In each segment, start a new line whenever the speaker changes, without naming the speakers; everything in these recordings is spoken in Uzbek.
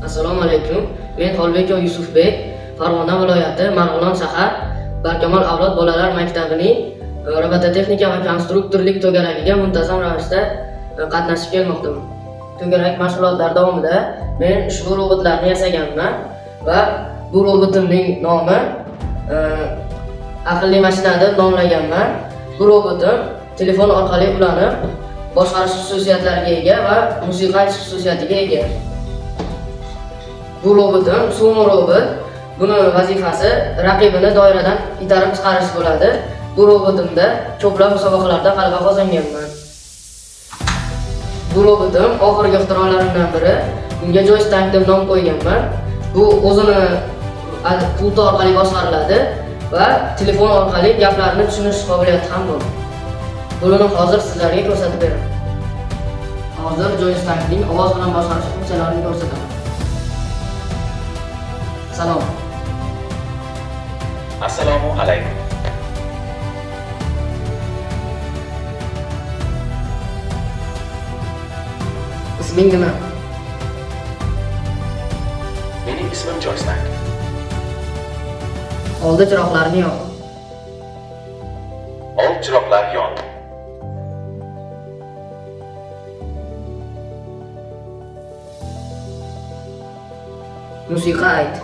Assalomu alaykum. Men Xolbekov Yusufbek, Farg'ona viloyati Marg'ilon shahar Barkamol avlod bolalar maktabining robototexnika va konstruktorlik to'garagiga muntazam ravishda qatnashib kelmoqdaman. To'garak mashg'ulotlari davomida men ushbu robotlarni yasaganman va bu robotimning nomi aqlli mashina deb nomlaganman. Bu robotim telefon orqali ulanib, boshqarish xususiyatlariga ega va musiqa aytish xususiyatiga ega. Bu robotim sumo robot. Buni vazifasi raqibini doiradan itarib chiqarish bo'ladi. Bu robotimda ko'plab musobaqalarda g'alaba qozonganman. Bu robotim oxirgi ixtirolarimdan biri. Bunga joystick deb nom qo'yganman. Bu o'zini pulti orqali boshqariladi va telefon orqali gaplarni tushunish qobiliyati ham bor. Buni hozir sizlarga ko'rsatib beraman. Hozir joystickning ovoz bilan boshqarish funksiyalarini ko'rsataman. Salom.
Assalomu alaykum.
Isming nima?
Mening ismim Joystack.
Oldi chiroqlarni yoq.
Old chiroqlar yondi.
Musiqa ayt.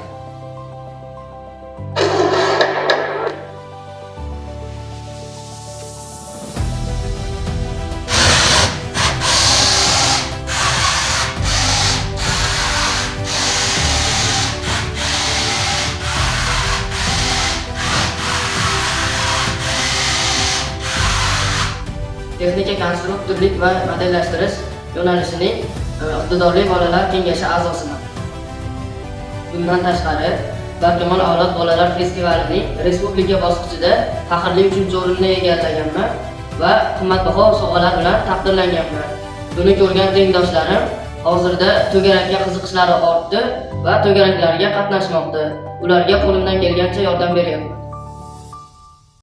Texnika konstruktorlik va modellashtirish yo'nalishining iqtidorli bolalar kengashi a'zosiman. Bundan tashqari, Barkamol avlod bolalar festivalining respublika bosqichida faxrli 3-o'rinni egallaganman va qimmatbaho sovg'alar bilan taqdirlanganman. Buni ko'rgan tengdoshlarim hozirda to'garakka qiziqishlari ortdi va to'garaklarga qatnashmoqda. Ularga qo'limdan kelgancha yordam beryapman.